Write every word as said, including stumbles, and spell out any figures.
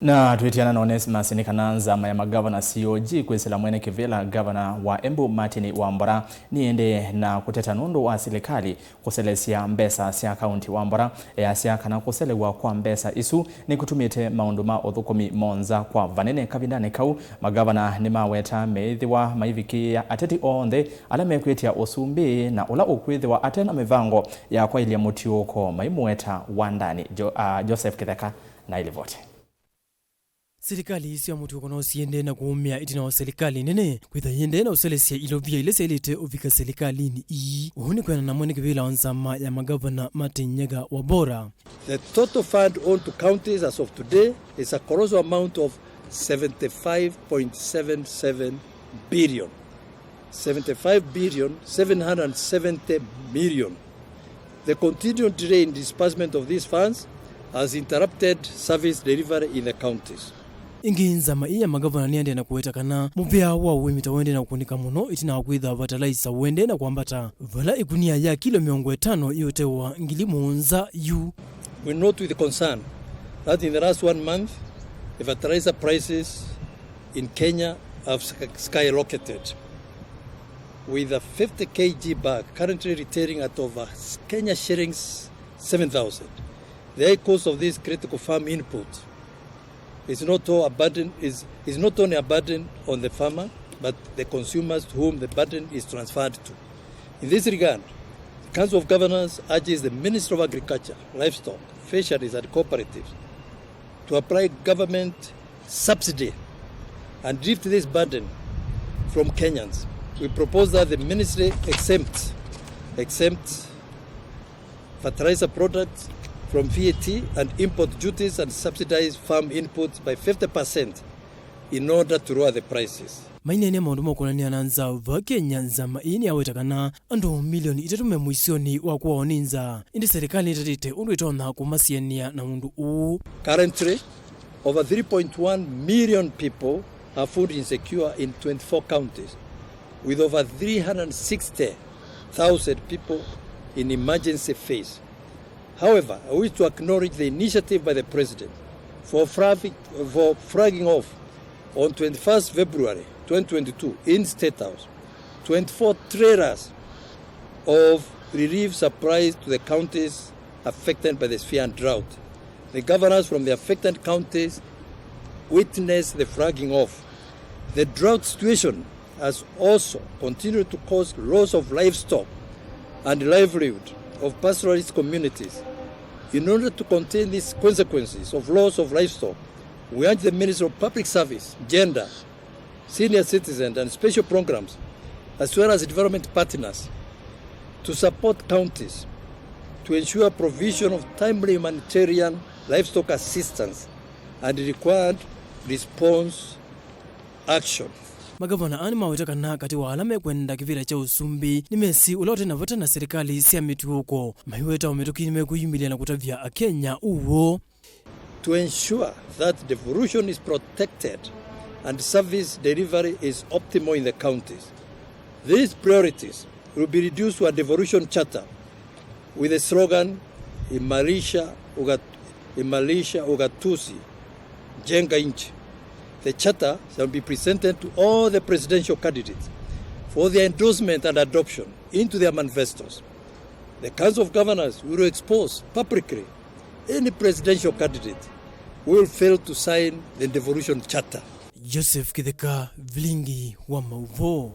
Na twĩtiana na Onesmus nĩ kana nzama ya magavana C O G kwĩsĩla mwene kĩvĩla, gavana wa Embu Martin Wambora, nĩendee na kũteta nũndũ wa silikalĩ kũselesya mbesa sya kaunti. Wambora easya kana kũselew'a kwa mbesa isu nĩkũtumĩte maũndũ ma ũthũkũmi monza kwa vanene kavindanĩ kau. Magavana nĩmaweta meĩthĩwa maivikĩĩa ateti onthe ala mekwĩtya ũsumbĩ na ũla ũkwĩthĩwa ate na mĩvango ya kwaĩlya mũtiũũko maimũweta wandanĩ. Jo-, ah, Joseph Kĩtheka na ĩlivoti. Silikalĩ sya mũtuo no siendee na kũũmĩa ĩtina wa silikalĩ nene kwĩtha yĩendee na ũselesya ilovia ila syaĩlĩte ũvika silikalĩnĩ ii. Ũu nĩ kwĩanana na mwene kĩvĩla wa nzama ya magavana Martin Nyaga Wambora. The total fund owed to counties as of today is a colossal amount of seventy-five point seven seven billion. Seventy-five billion seven hundred seventy million. The continued delay in disbursement of these funds has interrupted service delivery in the counties. Ĩngĩ, nzama ĩĩ ya magavana nĩendee na kũweta kana mũvĩa wa ũĩmi ta wendee na kũkũnĩka mũno ĩtina wa kwĩtha fertilizer wendee na kwambata, vala ĩkunia ya kilo mĩongo ĩtano ĩũtewa ngili mũonza yu. We note with concern that in the last one month, the fertilizer prices in Kenya have sky-, skyrocketed, with a fifty K G bag currently retailing at over Kenya shillings seven thousand. The high cost of these critical farm inputs is not all a burden, is, is not only a burden on the farmer, but the consumers to whom the burden is transferred to. In this regard, the Council of Governors urges the Ministry of Agriculture, Livestock, Fisheries and Cooperatives to apply government subsidy and lift this burden from Kenyans. We propose that the ministry exempt, exempt fertilizer products from V A T and import duties and subsidize farm inputs by fifty percent in order to lower the prices. Maineena maũndũ ma kwonany'a na nzaa va Kenya, nzama ĩĩ nĩyaweta kana andũ milioni itatũ me mũisyonĩ wa kũawa nĩ nzaa, ĩndĩ silikalĩ nĩtatĩte ũndũ ĩtonya kũmasianĩa na ũndũ ũũ. Currently, over three point one million people are food insecure in twenty-four counties, with over three hundred sixty thousand people in emergency phase. However, I wish to acknowledge the initiative by the President for flagging, for flagging off on twenty-first February twenty twenty-two in State House twenty-four trailers of relief supplies to the counties affected by the severe drought. The governors from the affected counties witnessed the flagging off. The drought situation has also continued to cause loss of livestock and livelihood of pastoralist communities. In order to contain these consequences of loss of livestock, we urge the Ministry of Public Service, Gender, Senior Citizen and Special Programs, as well as development partners, to support counties to ensure provision of timely humanitarian livestock assistance and required response action. Magavana aa nĩmaweta kana katĩ wa ala mekwenda kĩvĩla kya ũsumbĩ nĩmesĩ ũla ũte na vata na silikalĩ sya mĩtuũko. Maiweta o mĩtũkĩ nĩmekwĩyumĩlya na kũtavya Akenya ũw'o. To ensure that devolution is protected and service delivery is optimal in the counties, these priorities will be reduced to a devolution charter with the slogan, "Imarisha Ugat-, Imarisha Ugatuzi, Jenga Nchi." The charter shall be presented to all the presidential candidates for their endorsement and adoption into their manifestos. The Council of Governors will expose publicly any presidential candidate who will fail to sign the devolution charter. Joseph Kĩtheka, Vilingi wa Maũvoo.